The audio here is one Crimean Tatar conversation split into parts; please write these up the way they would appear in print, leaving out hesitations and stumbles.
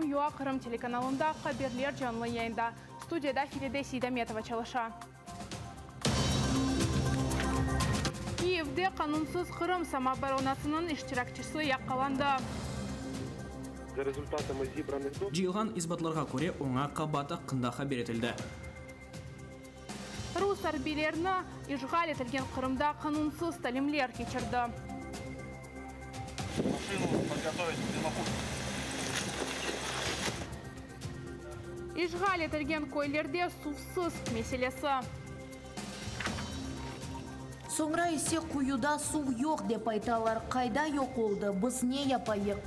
Aleyküm, UA Qırım telekanalında haberler canlı yayında. Studiyada Feride Seydametova çalışa. Kiyevde qanunsız Qırım samooboronasınıñ iştirakçisi yaqalandı. Cıyılğan isbatlarğa köre, oña qabaat aqqında haber etildi. Rus arbiylerini işğal etilgen Qırımda qanunsız talimler keçirdi. İşğal etilgen köylerde suvsız meselesi. Soñra ise quyuda suv yoq dep aytalar. Qayda yoq oldı? Biz ne yapayıq?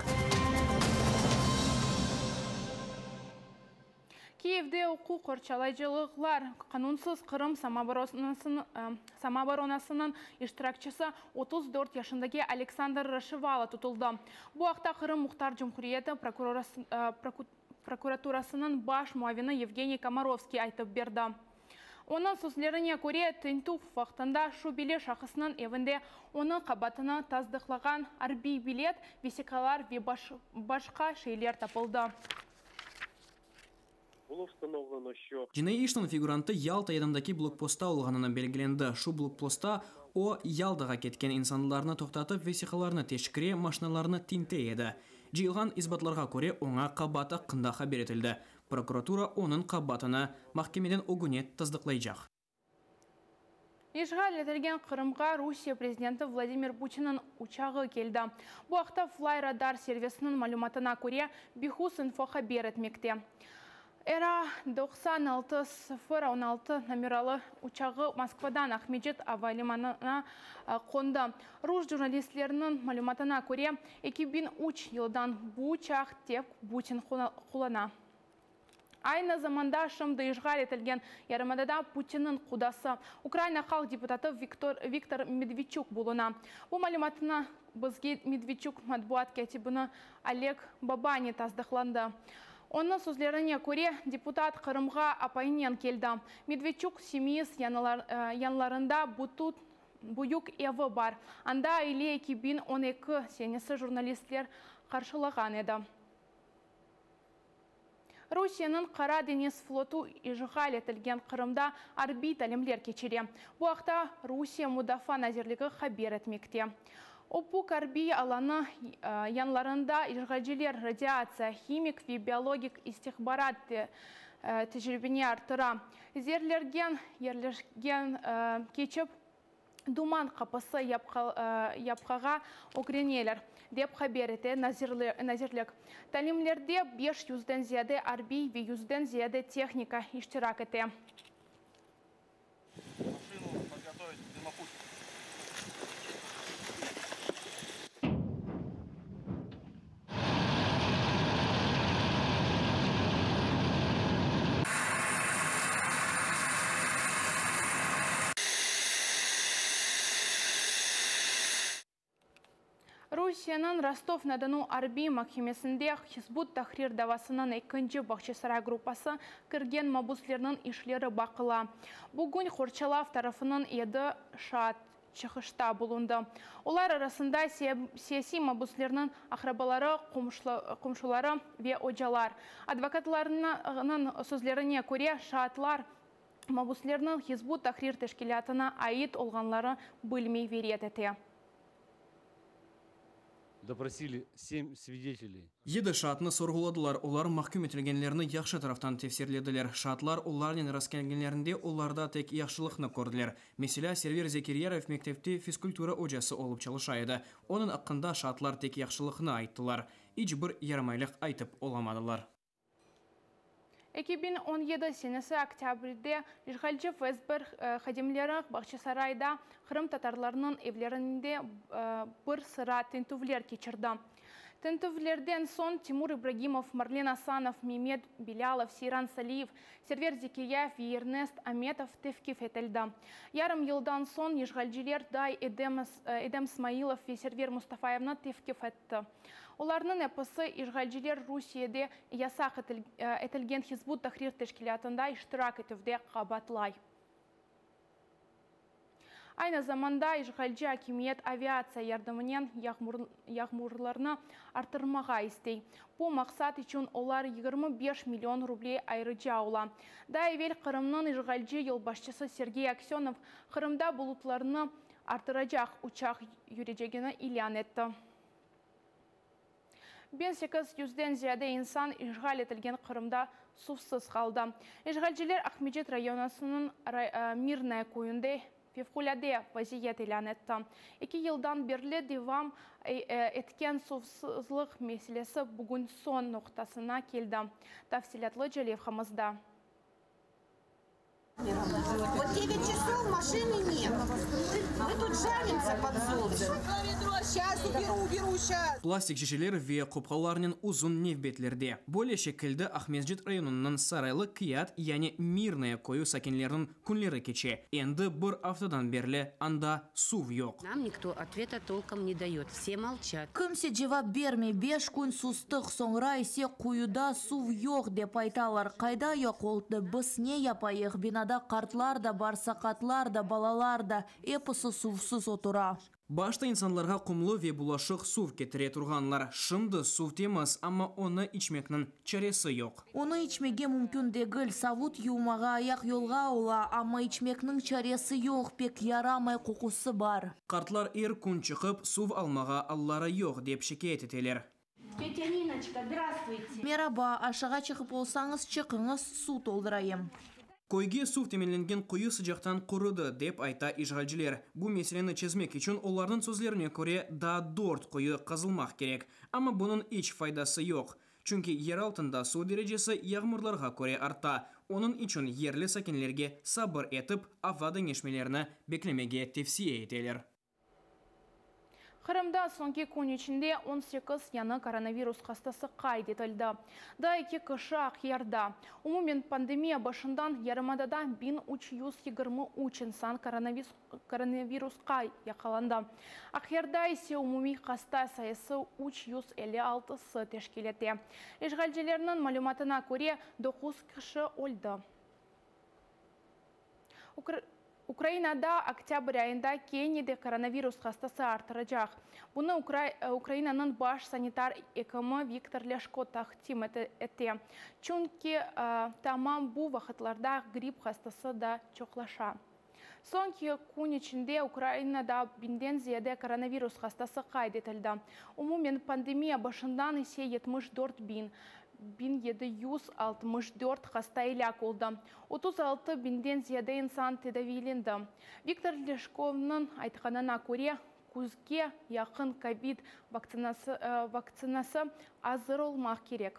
Kiyevde uquq qorçalayıcılıqlar qanunsız Qırım samooboronasınıñ iştirakçisi 34 yaşındaki Aleksandr Raşevalo tutuldı. Bu aqta Qırım Muhtar Cumhuriyeti prokuraturasınıñ baş muavini Yevgeniy Komarovskiy aytıp berdi. Onıñ sözlerine köre, tintüv vaqtında şübeli şahısnıñ evinde onıñ qabaatını tasdıqlağan arbiy bilet, vesiqalar ve başqa şeyler tapıldı. Cinaiy işniñ figurantı Yalta yanındaki blokpostta olğanını belgilendi. Şu blokpostta o, Yaltağa ketken insanlarnı toqtatıp, vesiqalarını teşkire, maşinalarını tinte edi. Cıyılğan isbatlarğa köre, oña qabaat aqqında haber etildi. Prokuratura onıñ qabaatını mahkemeden ögüne tasdıqlaycaq. İşğal etilgen Qırımğa Rusiye prezidenti Vladimir Putinniñ uçağı keldi. Bu aqta Flyradar servisiniñ malümatına köre, Bihus-info haber etmekte. RA 96 016 nomeralı uçağı Moskvadan Aqmescit ava limanına qondı. Rus jurnalistleriniñ malümatına köre, 2003 yıldan bu uçaq tek Putin qullana. Aynı zamanda şimdi işğal etilgen yarımadada Putinniñ qudası, Ukraina halq deputatı Viktor Viktor Medvedçuk buluna. Bu malümatnı bizge Medvedçuk matbuat kâtibini Oleg Babani tasdıqlandı. Onıñ sözlerine köre, deputat Qırımğa apayınen keldi. Medvedçuk Simiiz yanlarında bütün büyük evi bar. Anda aile 2012 senesi jurnalistler qarşılağan edi. Rusiyeniñ Qara deñiz flotu işğal etilgen Qırımda arbiy talimler keçire. Bu aqta Rusiye Mudafaa nazirligi haber etmekte. Opuk arbiy alanı yanlarında işğalciler radiatsiya, himik ve biologik istihbarat tecribeni arttıra. Zeerlergen yerlergen keçip, duman qapısı yapqağa ögreneler, dep haber ete nazirlik. Talimlerde beş yüzden ziyade arbiy ve yüzden ziyade tehnika iştirak ete. Rusiyeniñ Rostov-na-Donu arbiy mahkemesinde Hizb ut-Tahrir davasınıñ ekinci Bağçasaray gruppası kirgen mabuslerniñ işleri baqıla. Bugün qorçalav tarafınıñ yedi şaat çıqışta bulundı. Olar arasında siyasiy mabuslerniñ aqrabaları, qomşuları ve ocalar. Advokatlarnıñ sözlerine köre, şaatlar mabuslerniñ Hizb ut-Tahrir teşkilâtına ait olğanları bilmey ve red ete. Doprosili sem svideteley. Yedi şaatnı sorğuladılar, olar mahküm etilgenlerni yahşı taraftan tefsirlediler. Şaatlar olarnen rastkelgenlerinde olarda tek yahşılıqnı kördiler. Meselâ, Server Zekiryarov mektepte fizkultura ocası olıp çalışa edi. Onıñ aqqında şaatlar tek yahşılıqnı ayttılar. İç bir yaramaylıq aytıp olamadılar. 2017 senesi oktâbrde işğalci FSB hadimleri Bağçasarayda qırımtatarlarnıñ evlerinde bir sıra tintüvler keçirdi. Tintüvlerden soñ Timur İbragimov, Marlen Asanov, Memet Bilâlov, Seyran Saliyev, Server Zekiryayev ve Ernest Ametov tevqif etildi. Yarım yıldan soñ işğalciler day Edem Smailov ve Server Mustafayevni tevqif etti. Olarnıñ episi işğalciler Rusiyede yasaq etilgen Hizb ut-Tahrir teşkilâtında iştirak etüvde qabaatlay. Aynı zamanda işğalci akimiyet aviatsiya yardımınen yağmurlarnı arttırmağa istey. Bu maqsat içün olar 25 million ruble ayırıca ola. Daa evel Qırımnıñ işğalci yolbaşçısı Sergey Aksönov Qırımda bulutlarnı arttıracaq uçaq yürecegini ilân etti. 1800 yüzden ziyade insan işğal etilgen Qırımda suvsız qaldı. İşğalciler Aqmescit rayonısınıñ Mirnoye köyünde fevqulâde vaziyet ilân etti. Eki yıldan berli devam etken suvsızlıq meselesi bugün soñ noqtasına keldi. Tafsilâtlıca levhamızda. Plastik şişeler ve qopqalarnen uzun nevbetlerde. Böyle şekilde Aqmescit rayonınıñ Saraylı Qıyat, yani Mirnoye köyü sakinleriniñ Künleri keçe, endi bir aftadan berli anda suv yoq. Nam nikto otveta tolkom ne dayot, vse molçat. Kimse cevap bermey, beş kün sustıq, soñra ise quyuda suv yoq, dep aytalar. Qayda yoq oldı, biz ne yapayıq, binada qartlar da bar, saqatlar da, balalar da, episi suvsız otura. Başta insanlarğa qumlu ve bulaşıq suv ketire turğanlar. Şimdi suv temiz, amma onı içmekniñ çaresi yoq. Onı içmege mümkün degil. Savut yuvmağa, ayaqyolğa ola, amma içmekniñ çaresi yoq, pek yaramay qoqusı bar. Qartlar er kün çıqıp, suv almağa alları yoq, dep şikâyet eteler. Tetâ Ninoçka, zdrastvuyte! Meraba, aşağa çıqıp olsañız, çıqıñız, suv toldurayım. Köyge suv teminlengen quyu sıcaqtan qurudı, dep ayta işğalciler. Bu meseleni çezmek içün, olarnıñ sözlerine köre, daa dört quyu qazılmaq kerek. Amma bunıñ iç faydası yoq. Çünki yer altında suv derecesi yağmurlarğa köre arta. Onıñ içün yerli sakinlerge sabır etip, ava deñişmelerini beklemege tevsiye eteler. Qırımda soñki kün içinde 18 yañı koronavirus hastası qayd etildi. Daa eki kişi Aqyarda. Umumen, pandemiya başından yarımadada 1323 insan koronavirusqa yaqalandı. Aqyarda ise umumiy hasta sayısı 356-sı teşkil ete. İşğalcilerniñ malümatına köre, doquz kişi öldi. Ukrainada oktâbr ayında kene de koronavirus hastası arttıracaq. Bunı Ukrainanıñ baş sanitar ekimi Viktor Lâşko taqdim ete. Çünki tamam bu vaqıtlarda gripp hastası da çoqlaşa. Soñki kün içinde Ukrainada biñden ziyade koronavirus hastası qayd etildi. Umumen pandemiya başından ise 74 biñ 1764 hasta elâk oldı, 36 biñden ziyade insan tedaviylendi. Viktor Lâşkovnıñ aytqanına köre, küzge yaqın kovid vaktsinası azır olmaq kerek.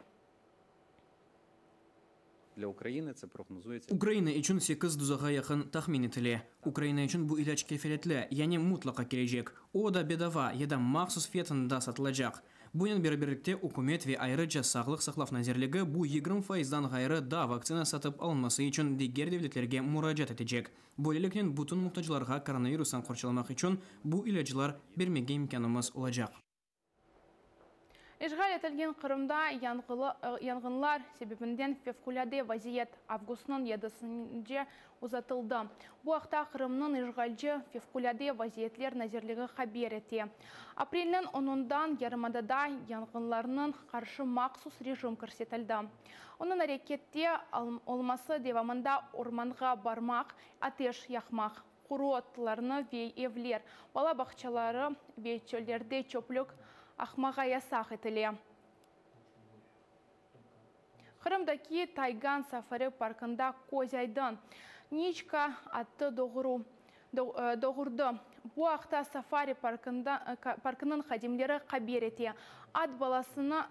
Ukraina içün sekiz dozağa yaqın tahmin etile. Ukraina içün bu ilâc kefaletli, yani mutlaqa kelecek. O da bedava ya da mahsus fiyatında satılacaq. Bunen beraberlikte ükümet ve ayrıca Sağlıq saqlav nazirligi bu 20 faizdan ğayrı daa vaktsina satıp alınması içün diger devletlerge muracaat etecek. Böyleliknen bütün muhtaclarğa koronavirustan qorçalamaq içün bu ilâclar bermege imkânımız olacaq. İşğal etilgen Qırımda yanğınlar sebebinden fevqulâde vaziyet avgustnıñ yedisince uzatıldı. Bu aqta Qırımnıñ işğalci Fevqulâde vaziyetler nazirligi haber ete. Aprelniñ onundan yarımadada yanğınlarnıñ qarşı mahsus rejim kirsetildi. Onıñ arekette olması devamında ormanğa barmaq, ateş yaqmaq, quru otlarnı ve evler, bala bağçaları ve çöllerde çöplük aqmağa yasaq etile. Qırımdaki Taygan safari parkında köz aydın Niçka atı doğru doğurdı. Bu aqta safari parkında parkınıñ hadimleri haber ete. At balasını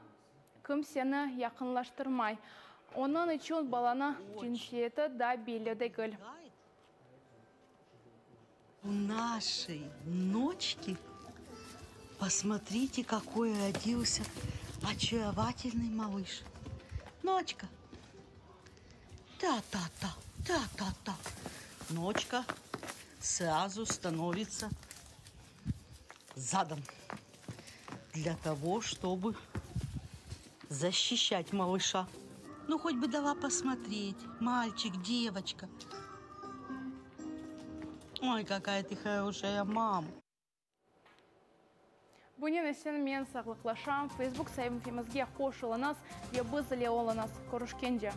kimseni yaqınlaştırmay. Onıñ içün balanıñ cinsiyeti da belli degil. У нашей ночки, посмотрите, какой родился очаровательный малыш. Ночка. Та-та-та, та-та-та. Ночка сразу становится задом для того, чтобы защищать малыша. Ну, хоть бы дала посмотреть, мальчик, девочка. Ой, какая ты хорошая мама. Bunen ise men sağlıqlaşam. Facebook saifemizge qoşulıñız ve biz ile oluñız. Körüşkence.